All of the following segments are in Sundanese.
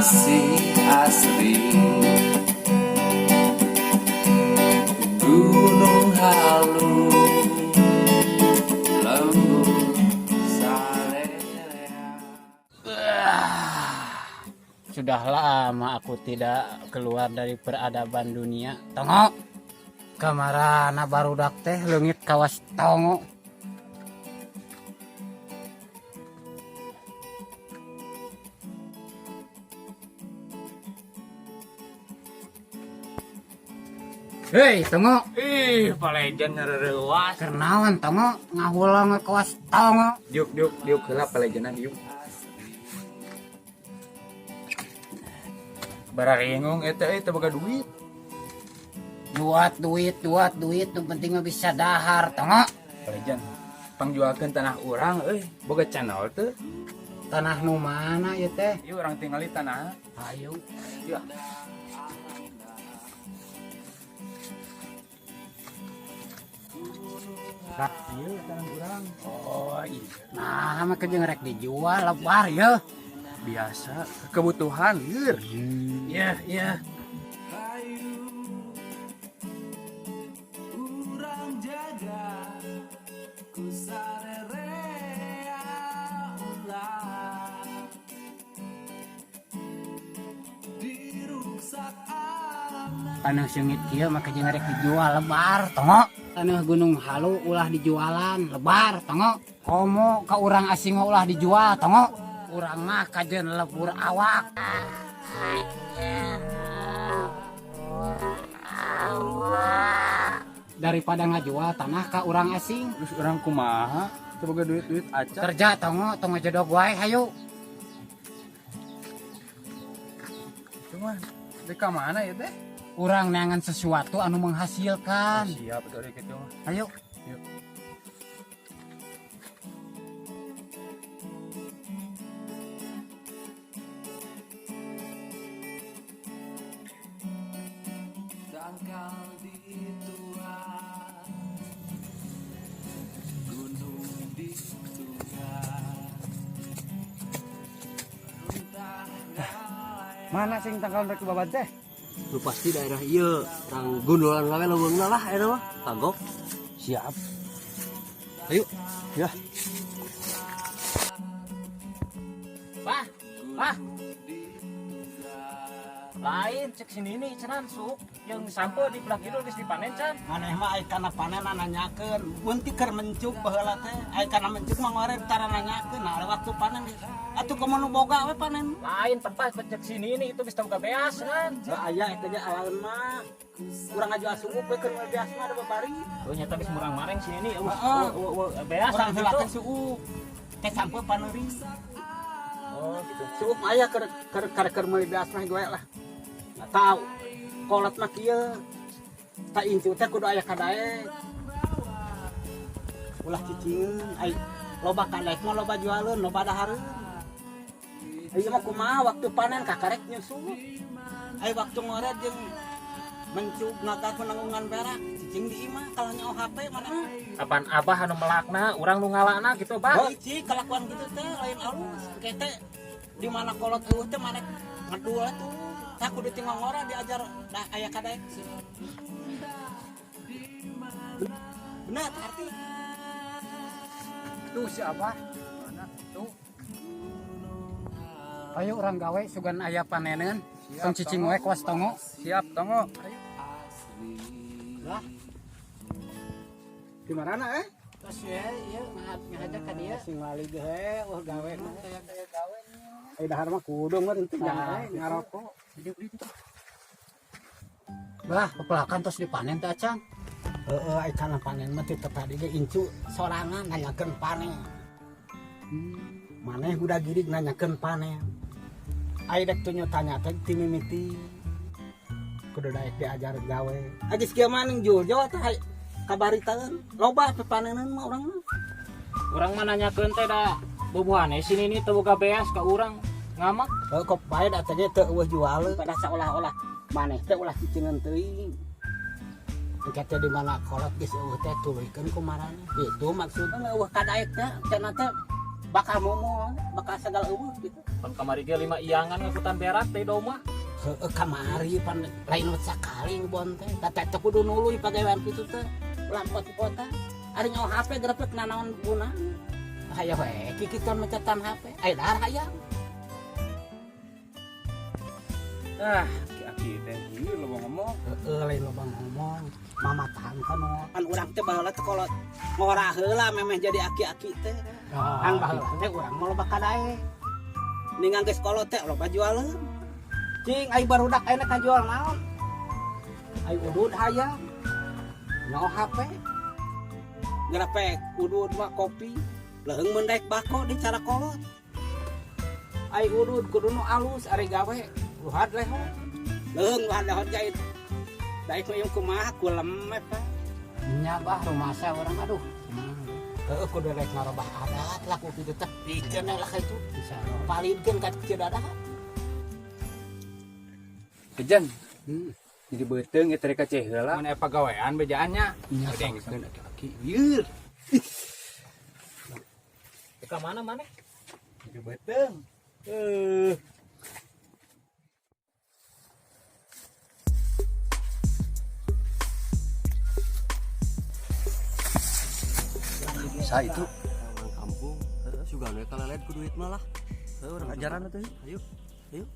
Masih asri Gunung Halu lembut sarerea. Sudah lama aku tidak keluar dari peradaban dunia. Tongo. Kamarana barudak teh leungit kawas tongo. Hei, tongo. Ih, Pak Legend ngereuwas. Kenalan tongo ngahulang kawas tongo. Diuk diuk diuk heula Pak Legendan diuk. Bararingung eta euy teu boga duit. Duat duit, duat duit, nu penting mah bisa dahar tongo. Pak Legend, pangjualkeun tanah urang euy, boga channel teu. Tanah nu mana ieu teh? Ieu urang tingali tanah. Ayo. Ya. Nah, ieu tanah urang. Oh iya. Nah, mah jeung rek dijual lebar ya. Biasa kebutuhan lieur. Iya, iya. Hayu urang jaga ku sarerea ulah diruksak alam. Tanah seungit kieu mah jeung rek dijual lebar tongo. Tanah Gunung Halu ulah dijualan lebar tongo. Komo ka urang asing mah ulah dijual tongo. Urang mah kajeun lebur awak. Daripada ngajual tanah ka urang asing. Terus urang kumaha? Teu boga duit-duit acan. Kerja tongo, tongo jedog wae hayu. Cuman di ka mana ya teh? Urang neangan sesuatu anu menghasilkan. Oh, siap atuh ari kitu mah. Ayo. Yuk. Tangkal dituan gunung dituan runtah. Mana sing tangkal rek babad teh? Lu pasti daerah ieu rang gundulan wae leuweungna lah eta mah kagok. Siap. Ayo. Ya. Bah, bah. Lain cek sini nih cenan suk yang sampo di belah kidul geus dipanen can. Maneh mah ai kana panen nanyakeun, mun ti keur mencuk baheula teh, ai kana mencuk mah ngore tara nanyakeun, nah waktu panen atuh komo nu boga we panen. Lain tempat cek sini nih itu geus teu beas kan. Heuh aya eta ge alaeun mah. Urang ngajual suuk we keur beas mah ada babari. Oh nyata geus murang mareng sini nih, Heeh. beas Urang gitu. heulakeun suuk. Teh sampo paneuri. Oh gitu. Suuk mah aya keur keur keur keur meuli beas mah gue lah. Nggak tahu. Kolot mah kieu. Ta incu teh kudu aya kadaek. Ulah cicingeun, ai loba kadaek mah loba jualeun, loba dahareun. Ieu mah kumaha waktu panen kakarek nyusul. Ai waktu ngoret jeung mencuk ngagak nanggungan berak, cicing di imah kalau nyaho HP mana. Kapan abah anu melakna, urang nu ngalana gitu, Bah. Oh, cik kelakuan gitu teh lain alus. Engke teh di mana kolot eueuh teh maneh ngedul tuh. Tah kudu ti ngora diajar dah aya kadaek. Benar arti. Tuh si abah. Mana? Tuh. Ayo urang gawe sugan aya paneneun. Siap, Tong cicing Tongo. wae kuas tongo. Siap, Tongo. Ayo. Lah. Di mana eh? Terus ya, ieu ngajak ka dia. Sing wali ge wah gawe mah. Kaya gawe. Ai dahar mah kudu meureun teh Nah, jangan ngarokok. Bah, pepelakan terus dipanen teh acan. Heeh, ai kana panen mah teh tadi ge incu sorangan nanyakeun panen. Maneh udah girig nanyakeun panen. Ai dek tunyo tanya teh ti mimiti. Kudu daek diajar gawe. Geus kieu mah ning Juljo teh ai kabaritaeun. Loba pepanenan mah urang mah. Urang mah nanyakeun teh da bubuhane sini nih teu boga beas ka urang ngamak. Heuh kok bae da teh ge teu eueuh jualeun pada seolah-olah maneh teh ulah cicingeun teuing. Engke teh di mana kolot geus eueuh teh tuluykeun ku maraneh. Gitu maksudna eueuh kadaek teh cenah teh bakal momol, bakal segala eueuh gitu. Pan kamari ge 5 iangan ngakutan berak teh domah. Heeh kamari pan lain sakali ngebon teh. Tata teh kudu nuluy pagawean kitu teh. Ulah kota. Ari nyawa HP grepek nanaon guna. Hayo we kikiton mecetan HP. Aya dahar hayang. Ah, aki-aki teh ieu loba ngomong. Heeh lain loba ngomong. Mamatahan kan kan urang teh baheula teh kolot ngora heula memeh jadi aki-aki teh. Kan baheula teh urang mah loba kadae. Ningang geus kolot teh loba jualeun. Cing ai barudak ayeuna kajual naon? Ai udud hayang. Nyaho HP. Ngrepek udud mah kopi. Leheung mun daek bako di cara kolot. Ai udud kudu nu alus ari gawe luhad lehot. Leheung luhad lehot jait. Daek mah ieu kumaha kulem eta. Nya bah rumasa urang aduh. Heeh kudu rek ngarobah adat lah ku kitu teh. Pikeun lah itu. Palidkeun ka kieu dadah. Kejan. Jadi beuteung eta rek ka heula. Mun aya pagawean bejaan nya. Dengkeun aki-aki. Lieur. Ka mana maneh? Jadi beuteung. Sa itu orang kampung, heeh sugan we kalelet ku duit mah lah. Heuh urang Ajaran atuh. Ayo. Ayo.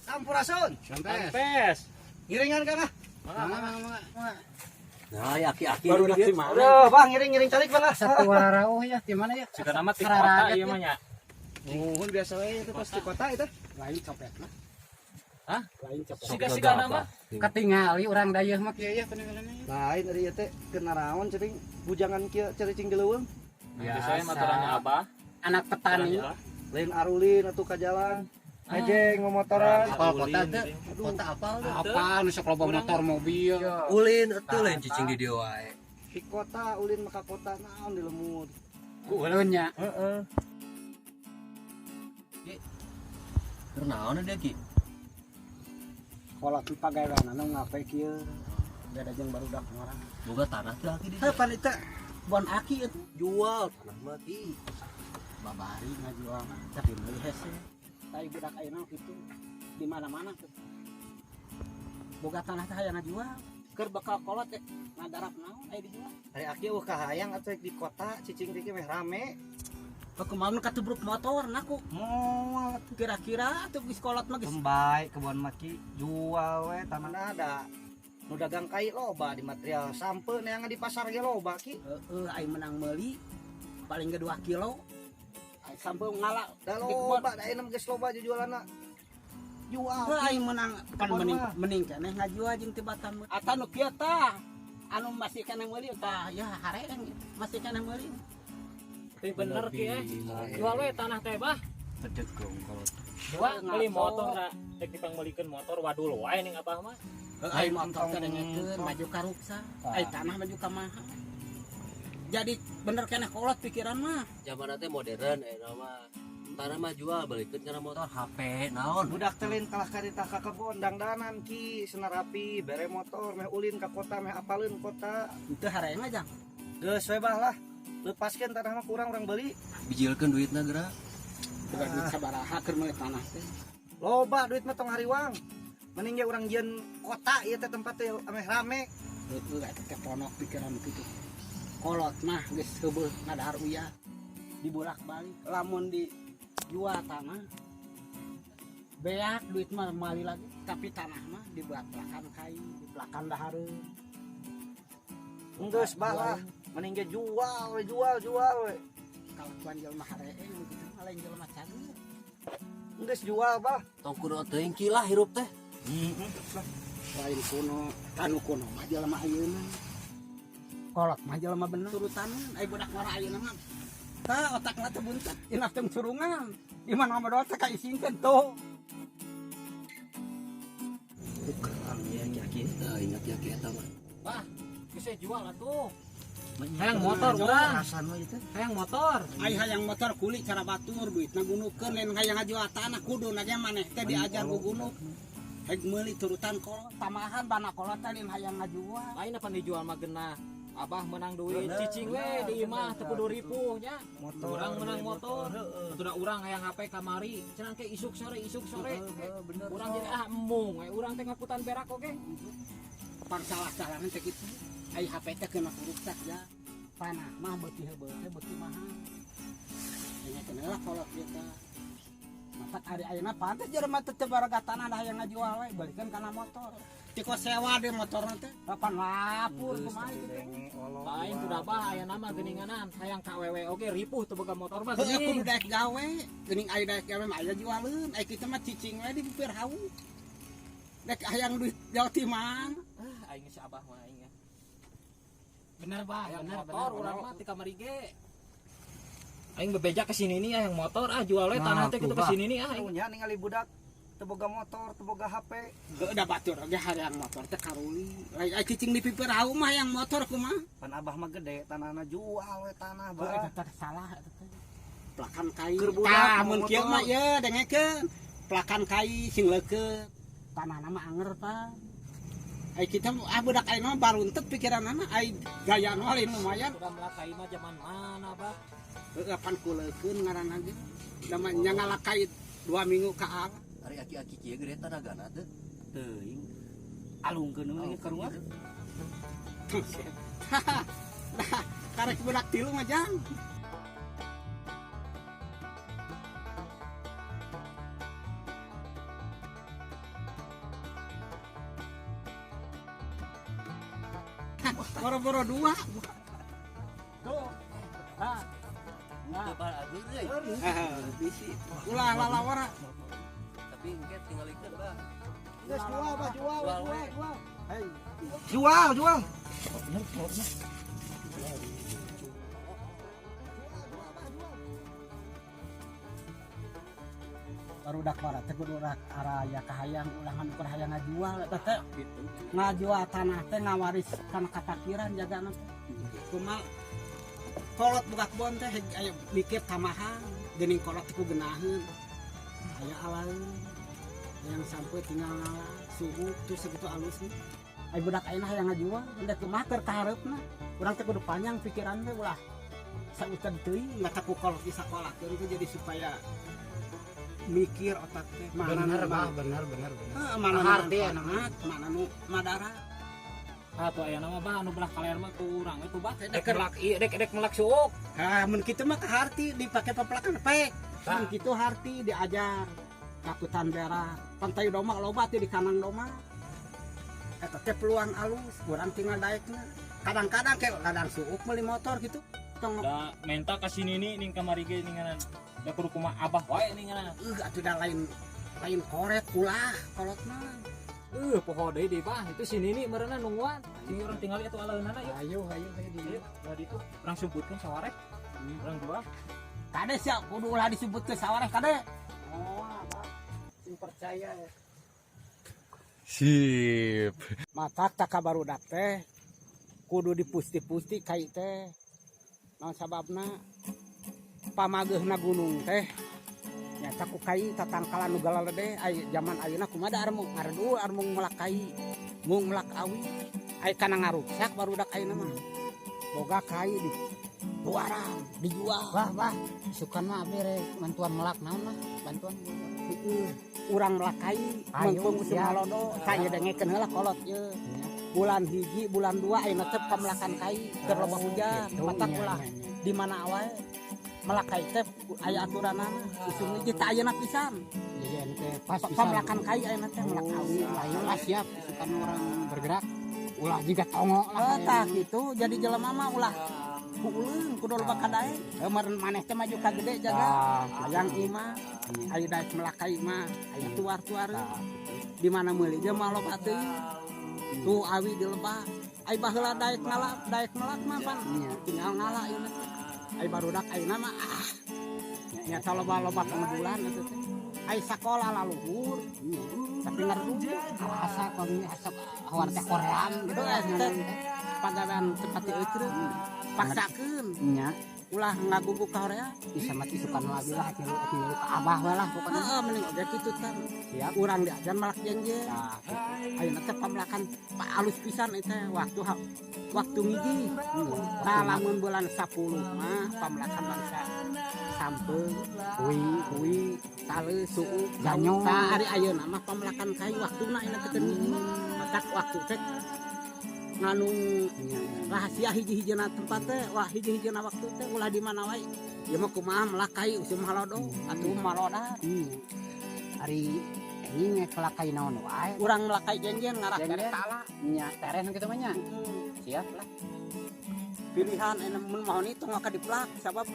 Sampurasun. Sampes. Ngiringan Kang ah. Mangga. Nah, ya aki-aki Baru di mana? Aduh, Bang ngiring-ngiring calik Bang ah. Satu wararauh ya di mana ya? Siga nama ti kota ieu mah nya. Nuhun biasa we itu pas di kota itu. Lain copet mah. Hah? Lain copet. Siga-siga nama. Ketingali urang dayeuh mah kieu ya peninggalanna. Lain ari ieu teh keur naraon cering bujangan kieu cering di leuweung. Biasa saya maturannya abah. Anak petani. Lain arulin atuh ka jalan. Ngejeng momotoran. Apal kota teh? Kota apal teh? Apa nu sok loba motor mobil. Ulin atuh lain cicing di dieu wae. Di kota ulin maka kota naon di lemur. Ku ulun nya. Heeh. Keur naon dia ki? Kolot pagawean anu ngape kieu. Beda jeung barudak ngora. Boga tanah teh aki di. Heuh pan itu bon aki itu Jual tanah mah ki. Babari ngajual mah tapi meuli hese. Tai budak ayeuna kitu di mana-mana tuh. Boga tanah teh hayang ngajual. Keur bakal kolot teh ngagarap naon aya dijual. Ari aki eueuh kahayang atuh di kota cicing teh meh rame. Kumaha nu katubruk motor na ku. Moal atuh. Kira-kira atuh geus kolot mah geus. Baik kebon maki jual we tanah ada. Nu dagang kai loba di material sampe neangan di pasar ge loba ki. Heeh ai menang meuli paling ge 2 kilo. Ai sampe ngala Da loba da ayeuna geus loba jualanna. Jual. Heuh ai menang kan Kebon mending mah. mending keneh ngajual jeung tibatan. Ata nu kieu tah anu masih keneh meuli tah ya hareeng masih keneh meuli. Tapi bener ki eh. Jual we tanah teh bah. Pedegong kolot. Dua beli motor na rek dipangmeulikeun motor wadul wae ning abah mah. Ai motor teh dengekeun maju ka ruksa, ai tanah maju ka maha. Jadi bener keneh kolot pikiran mah. Zaman teh modern ayeuna mah. Tanah mah jual balikeun kana motor HP naon. Budak teh lain kalah karita ka kebon dangdanan ki senarapi bere motor meh ulin ka kota meh apaleun kota. Itu hareeng aja. Geus we bah lah. Lepaskeun tanah mah kurang urang beli. Bijilkeun duitna geura. Boga duit sabaraha keur meuli tanah teh. Loba duit mah tong hariwang. Mending ge urang jieun kota ieu teh tempat teh ameh rame. Heueuh eta teh ponok pikiran kitu. Kolot mah geus heubeul ngadahar uyah. Dibolak-balik lamun dijual tanah beak duit mah mali lagi, tapi tanah mah dibuat pelakan kai, dipelakan dahareun. Geus bah lah. Mending ge jual we jual jual we. Kalakuan jelema hareeng kitu mah lain jelema cager. Geus jual bah. Tong kuno teuing ki lah hirup teh. Lain kuno, kanu kuno mah jelema ayeuna. Kolot mah jelema bener turutanan, ai budak ngora ayeuna mah. Tah otakna teh buntet, inaf teh surungan. Di mana mah doa teh kaisingkeun tuh. Ya aki-aki teuing aki-aki eta mah. Bah, geus jual atuh. Hayang motor urang. Alasan mah itu. Hayang motor. Ai hayang motor kuli cara batur duitna gunukeun lain hayang ngajual tanah kuduna ge maneh teh diajar gugunuk. Heg meuli turutan kolot tamahan bana kolot teh lain hayang ngajual. Lain apa dijual mah genah. Abah menang duit cicing we di imah teu kudu ripuh nya. Urang menang motor. Atuh da urang hayang HP kamari, cenah ke isuk sore isuk sore. Urang jadi ah embung we urang teh ngakutan berak oge. Pang salah-salahna teh kitu. Ai HP teh kena kuruksak ya. Panah mah beuki heubeul teh beuki mahal. Nya keneh lah kolot ieu teh. Matak ari ayeuna pantes jelema teh teu baraga tanah dah hayang ngajual we balikeun kana motor. Tiko sewa deh motorna teh. Kapan lapur kumaha kitu. Lain tuh da bah aya nama geuninganan hayang ka awewe oge ripuh teu boga motor mah Heuh kudu geuning. daek gawe, geuning aya daek gawe mah aya jualeun, ai kitu mah cicing we di pipir hawu. Dek hayang duit jauh ti mana? Ah aing si abah mah aing ya. Bener bah, Hayang bener motor bener. urang mah ti kamari ge. Aing bebeja ke sini nih hayang motor ah jual we tanah Nah, teh kitu tuh, ke Bah. sini nih ah aing. Nya ningali budak teu boga motor, teu boga HP. Heuh da batur oge hayang motor teh karuli. Ai ai cicing di pipir hawu mah hayang motor kumaha? Pan abah mah gede, tanahna jual we tanah Heuh bah. eta teh salah eta teh. Pelakan kai. Keur budak Tah mau mun kieu motor. mah ye dengekeun. Pelakan kai sing leukeut. Tanahna mah anger pak. Ai kita ah budak ayeuna mah baruntet pikiranana ai gaya nu lain lumayan. Sudah melak kai mah zaman mana bah? Heuh pan kuleukeun ngaranna ge. Da mah nya ngalakai 2 minggu ka arah. Ari aki-aki kieu gede tanagana teu. Teuing. Alungkeun we ka rumah. Nah, karek budak tilu mah jang. Boro-boro dua. Tuh. Ah. Teu agur euy. Ah, bisi. Ulah lalawara. Tapi engke tinggalikeun bah. Geus jual bah, jual, Jual jual, we. jual. Jual, jual. Barudak barat teh kudu araya kahayang ulangan ukur hayang ngajual eta teh ngajual tanah teh ngawaris kana kapakiran jagana teh. Kumaha kolot buka kebon teh aya mikir tamahan geuning kolot teh ku geunaheun. Aya alaeun yang sampai tinggal ngala suhu tuh segitu alusnya. Ai budak ayeuna hayang ngajual endek kumaha keur kahareupna. Urang teh kudu panjang pikiran teh ulah sauteud teuing mata ku kolot di sakolakeun teh jadi supaya mikir otak teh mana Bener nu bah, bener bener bener. Heeh, mana nu Harti manfaat, mana nu madara. Ah tuh aya nama bah anu belah kaler mah ku urang we tuh bah. Dek Dek melak ieu dek dek melak suuk. Ah, mun kitu mah kaharti dipake pepelakan pek. Mun kitu harti diajar takutan berak. Pantai doma loba teh di kanan doma. Eta teh peluang alus, urang tinggal daekna. Kadang-kadang kayak ladang suuk meuli motor gitu. Tong Da menta ka sini nih ning kamari ge ninganan. Da kudu kumaha abah wae ninganan. Atuh da lain lain koret ulah kolot mah. Poho deui deui bah itu sini nih meureunan nungguan. Sing urang tinggal atuh aleuneunana yuk. Ayo ayo ayo di. Ayo, da ditu urang sumputkeun sawareh. Urang jual. Kade sia kudu ulah disebut ke sawareh kade. Oh, abah. Sing percaya ya. Sip. Matak tak kabarudak teh kudu dipusti-pusti kai teh. Naon sababna pamageuhna gunung teh nyata ku kai tatangkalan nu galalede ai jaman ayeuna kumaha da armung ngaredu armung melak kai mung melak awi ai kana ngaruksak barudak ayeuna mah boga kai di luaran dijual. Bah, bah, isukan mah abdi rek bantuan melak naon lah, bantuan. Heeh, urang melak kai Ayo, mangpung usum siap. halodo tah ieu dengekeun heula kolot ieu. Bulan hiji bulan dua ayeuna teh pamelakan kai keur loba hujan Gitu, matak nya, ulah nya, nya. di mana wae melak kai teh aya aturanana usum hiji teh ayeuna pisan. Jadi ente pas pisan. Pamelakan kai ayeuna teh melak awi. Ayo lah siap, isukan orang bergerak. Ulah juga tongo lah. Oh, tah gitu jadi jelema mah ulah ku uleung kudu loba kadae. Heuh meureun maneh teh maju ka gede jaga. Tah, Hayang imah, ayo daek melak kai mah, aya tuar-tuareun. Di mana meuli ge mah loba teuing. Tuh awi di lebak. Ai baheula daek ngala, daek melak mah pan tinggal ngala ieu mah. Ai barudak ayeuna mah ah. Nyata loba-loba pengedulan eta teh. Ai sakola laluhur, tapi ngardu Asa kami asa awar teh koream gitu gitu teh pagawean tempat dieucreun. Paksakeun. Nya. Ulah ngagugu ka horea. Bisa mati sukan lagi lah ngilu ngilu ka abah we lah pokoknya. Heeh, mending oge kitu tah. Siap. Urang diajar melak jenjen. Nah, gitu. Ayeuna teh pamelakan pak alus pisan eta waktu waktu ngiji. Nah, lamun bulan 10 mah pamelakan bangsa sampeung, Hui, hui, tale, suuk, Janyo. Tah ari ayeuna mah pamelakan kai waktuna ayeuna teh keur ngiji. Matak waktu teh nganu Nya, nya. rahasia hiji-hijina tempat teh, wah hiji-hijina waktu teh ulah di mana wae. Ieu mah kumaha melak kai usum halodo atuh maloda. Ari anjing ngekelak kai naon wae. Urang melak kai jenjen ngarah Jenjen. tereh tala. Nya tereh nu kitu mah nya. Siap lah. Pilihan anu mun mahoni tong maka diplak sabab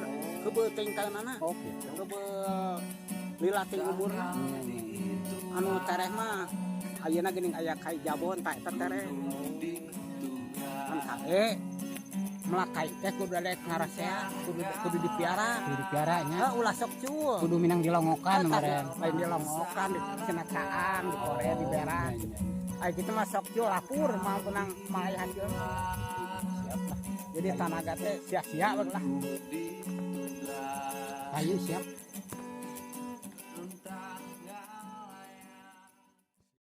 keubeuh teuing taeunana. Oh gitu. Keubeuh lila teuing umurna. Nya, nya, nya. Anu tereh mah ayeuna geuning aya kai jabon tah eta tereh. Kan kae melak kai teh kudu rek ngarasea, kudu kudu dipiara. Kudu dipiara nya. Heuh, ulah sok cul. Kudu minang dilongokan meureun. Lain dilongokan, di senakaan, di Korea, di berak. Nya, nya. Ayo kita mah sok cul lapur mau menang malah hasil. Siap lah. Jadi tanaga teh sia-sia lah. Ayo siap.